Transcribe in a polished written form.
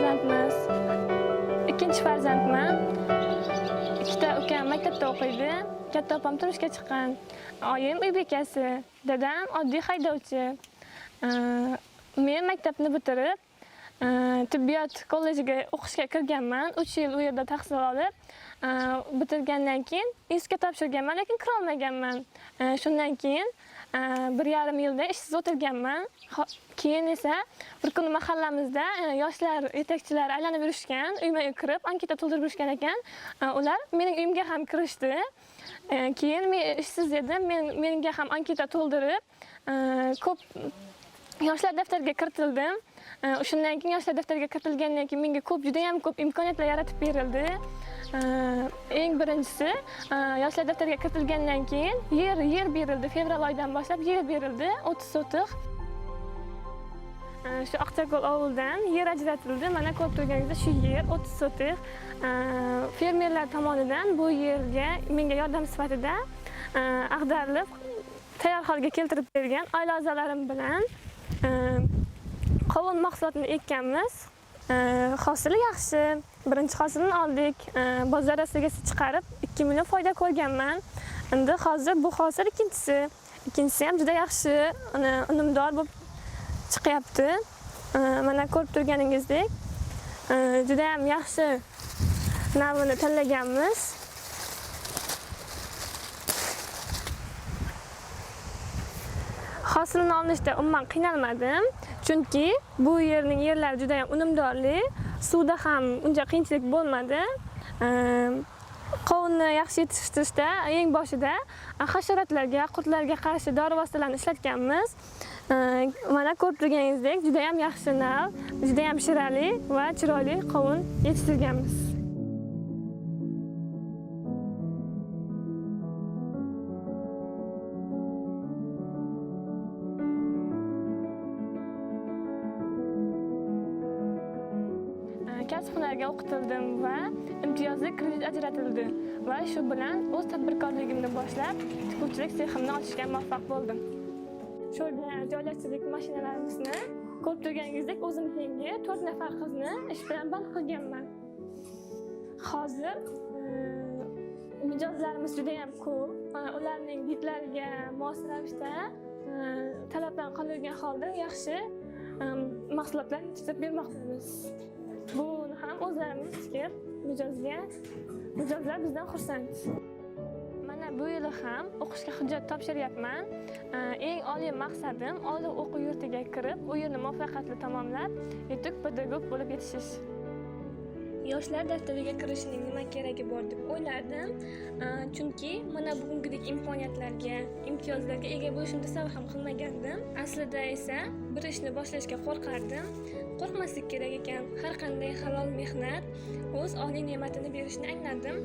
farzandmiz. Ikkinchi farzandman. Ikkita ukam maktabda o'qiydi. Katta opam turmushga chiqqan. Oyim uy bekasi, dadam oddiy haydovchi. Men maktabni bitirib, tibbiyot kollejiga o'qishga kirganman. 3 yil u yerda tahsil olib, bitirgandan keyin institutga topshirganman, lekin kira olmaganman. Shundan keyin 1,5 yilda ishsiz o'tirganman. Keyin esa bir kuni mahallamizda yoshlar yetakchilari aylanib yurishgan, uyma-uy kirib anketa to'ldirib yurishgan ekan. Ular mening uyimga ham kirishdi. Keyin men ishsiz edim, menga ham anketa to'ldirib, ko'p yoshlar daftariga kiritildim. Shundan keyin yoshlar daftariga kiritilgandan keyin menga ko'p, juda ham ko'p imkoniyatlar yaratib berildi. Eng birinchisi, yoshlar daftariga kiritilgandan keyin yer berildi. Fevral oyidan boshlab yer berildi, 30 sotix. Shu Oqchakol ovulidan yer ajratildi. Mana ko'rib turganingizdek shu yer 30 sotix. Fermerlar tomonidan bu yerga menga yordam sifatida ag'darilib tayyor holga keltirib bergan. Oila a'zolarim bilan qovun mahsulotini ekkanmiz. Hosili yaxshi. Birinchi hosilini oldik. Bozor rastaga chiqarib 2 million foyda ko'rganman. Endi hozir bu hosil ikkinchisi. Ikkinchisi ham juda yaxshi, unumdor bo'lib chiqyapti. Mana ko'rib turganingizdek, juda ham yaxshi navini tanlaganmiz. Hosilini olishda umuman qiynalmadim, chunki bu yerning yerlari juda ham unumdorli, suvda ham uncha qiyinchilik bo'lmadi. Qovunni yaxshi yetishtirishda eng boshida hasharotlarga, qurtlarga qarshi dori vositalarini ishlatganmiz. Mana ko'rib turganingizdek, juda ham yaxshi nav, juda ham shirali va chiroyli qovun yetishtirganmiz. Kasb hunarga o'qitildim va imtiyozli kredit ajratildi va shu bilan o'z tadbirkorligimni boshlab, tikuvchilik seximni ochishga muvaffaq bo'ldim. Shu yerda joylashtirdik mashinalarimizni. Ko'rib turganingizdek, o'zim tengi 4 nafar qizni ish bilan band qilganman. Hozir mijozlarimiz juda ham ko'p. Ularning didlariga mos ravishda, talabdan qoldirgan holda yaxshi mahsulotlar yetishtirib bermoqdamiz. Buni ham o'zlarimiz tikib, mijozlar bizdan xursand. Mana bu yili ham o'qishga hujjat topshiryapman. Eng oliy maqsadim oliy o'quv yurtiga kirib, u yerni muvaffaqiyatli tamomlab, yetuk pedagog bo'lib yetishish. Yoshlar daftariga kirishning nima keragi bor deb o'ylardim. Chunki mana bugungidek imkoniyatlarga, imtiyozlarga ega bo'lishimni tasavvur ham qilmagandim. Aslida esa bir ishni boshlashga qo'rqardim. Qo'rqmaslik kerak ekan. Har qanday halol mehnat o'z oliy ne'matini berishini angladim.